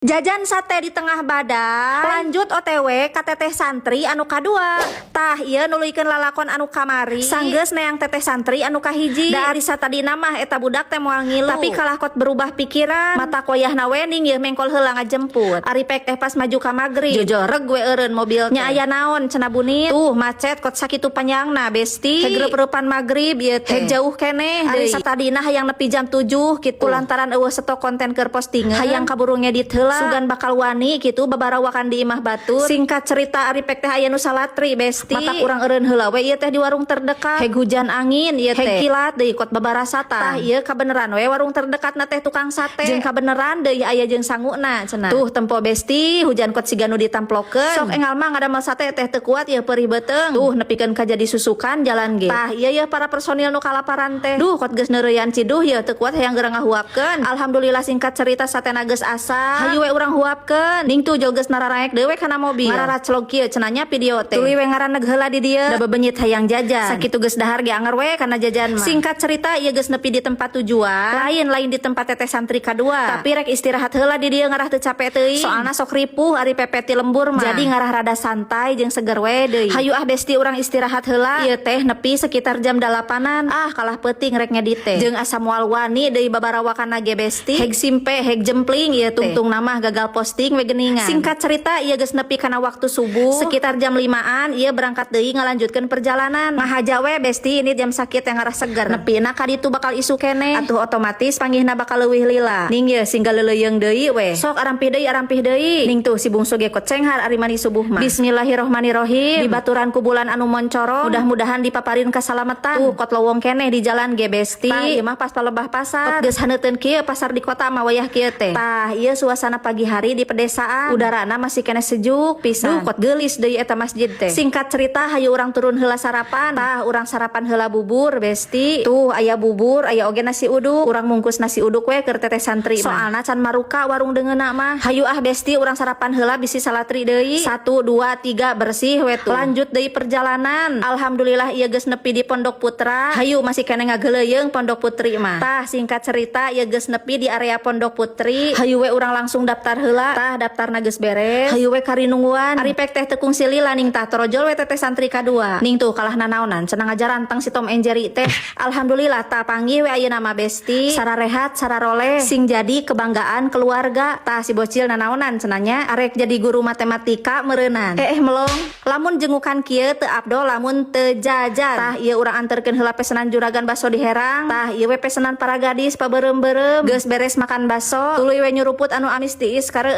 Jajan sate di tengah badai, lanjut OTW ka teteh santri anu kadua. Tah, ieu nuluykeun lalakon anu kamari. Sanggeus neang teteh santri anu kahiji. Da ari satadina mah eta budak teh moal ngilu. Tapi kalah kot berubah pikiran. Mata koyahna we ning yeuh mengkol heula ngajemput. Ari pek teh pas maju ka magrib. Jojoreg we eureun mobil teh. Nya aya naon cenah bunit. Tuh macet kot sakitu panjangna, besti. Heg reup-reupan magrib ieu teh. Heg jauh keneh deui. Ari satadina hayang nepi jam 7 kitu. Lantaran euweuh stok konten keur postingan. Hayang kaburu ngedit heula. Sugan bakal wani kitu babarawakan di imah batur. Singkat cerita, ari pek teh aya nu salatri, besti. Matak urang eureun heula we ieu teh di warung terdekat. Heg hujan angin ieu teh. Heg kilat deui kot babarasatan. Tah, ieu kabeneran we warung terdekat na teh tukang sate. Jeung kabeneran deui aya jeung sanguna cenah. Tuh tempo, besti, hujan kot siga nu ditamplokeun. Sok engal mah ngadamel sate teh teu kuat ieu, perih beuteung. Tuh nepikeun ka jadi susukan jalan ge. Tah, ieu yeuh para personil nu kalaparan teh. Duh, kot geus neureuyan ciduh ieu, teu kuat hayang geura ngahuapkeun. Alhamdulillah, singkat cerita satena geus asak. Hayu we urang huapkeun. Ning tuh jol geus nararaek deui we kana mobil. Ngararaclog kieu cenah nya video teh. Tuluy we ngaraneg heula di dieu. Da bebenyit hayang jajan. Sakitu geus dahar ge anger we kana jajan mah. Singkat cerita, ieu geus nepi di tempat tujuan. Lain, lain di tempat teteh santri kadua. Tapi rek istirahat heula di dieu ngarah teu capek teuing. Soalna sok ripuh ari pepet ti lembur mah. Jadi ngarah rada santai jeung seger we deui. Hayu ah, besti, urang istirahat heula. Ieu teh nepi sekitar jam 8-an. Ah, kalah peuting rek ngedit teh. Jeung asa moal wani deui babarawakan ge, besti. Heg simpe, heg jempling ieu teh. Tungtung mah gagal posting we geuningan. Singkat cerita, ieu geus nepi kana waktu subuh. Sekitar jam 5-an ieu berangkat deui ngalanjutkeun perjalanan. Ngahaja we, besti, ini jam sakit yang ngarah seger. Nepina ka ditu bakal isuk keneh. Atuh otomatis panggihna bakal leuwih lila. Ning ye singgal leuleuyeng deui we. Sok arampih deui, arampih deui. Ning tuh si bungsu ge kot cenghar ari mani subuh mah. Bismillahirrohmanirrohim. Di baturan ku bulan anu moncorong. Mudah-mudahan dipaparin kasalamatan. Tuh kot lowong keneh di jalan ge, besti. Tah, ieu mah pas palebah pasar. Kot geus haneuteun kieu pasar di kota mah wayah kieu teh. Tah, ieu suasana pagi hari di pedesaan. Udarana masih keneh sejuk pisan. Duh, kot geulis deui eta masjid teh. Singkat cerita, hayu urang turun heula sarapan. Tah, urang sarapan heula bubur, besti. Tuh aya bubur, aya oge nasi uduk. Urang mungkus nasi uduk we keur teteh santri mah. Soalna can maruka warung deungeunna mah. Hayu ah, besti, urang sarapan heula bisi salatri deui. Satu, dua, tiga, bersih we tuh. Lanjut deui perjalanan. Alhamdulillah, ieu geus nepi di Pondok Putra. Hayu, masih keneh ngageleuyeung Pondok Putri mah. Tah, singkat cerita ieu geus nepi di area Pondok Putri. Hayu we urang langsung daftar heula. Tah, daftarna geus beres. Hayu we kari nungguan. Ari pek teh teu kungsi lila, ning tah torojol we teteh santri kadua. Ning tuh kalah nanaonan cenah ngajaranteng si Tom and Jerry teh. Alhamdulillah, tah panggih we ayeuna mah, besti. Sararehat, sararoleh, sing jadi kebanggaan keluarga. Tah, si bocil nanaonan cenah nya, arek jadi guru matematika meureunan. Eh, eh, melong. Lamun jengukan kieu teu abdol lamun teu jajan. Tah, ieu urang anterkeun heula pesenan juragan baso di herang. Tah, ieu we pesenan para gadis pabeureum-beureum. Geus beres makan baso, tuluy we nyuruput anu amis tiis kareueus.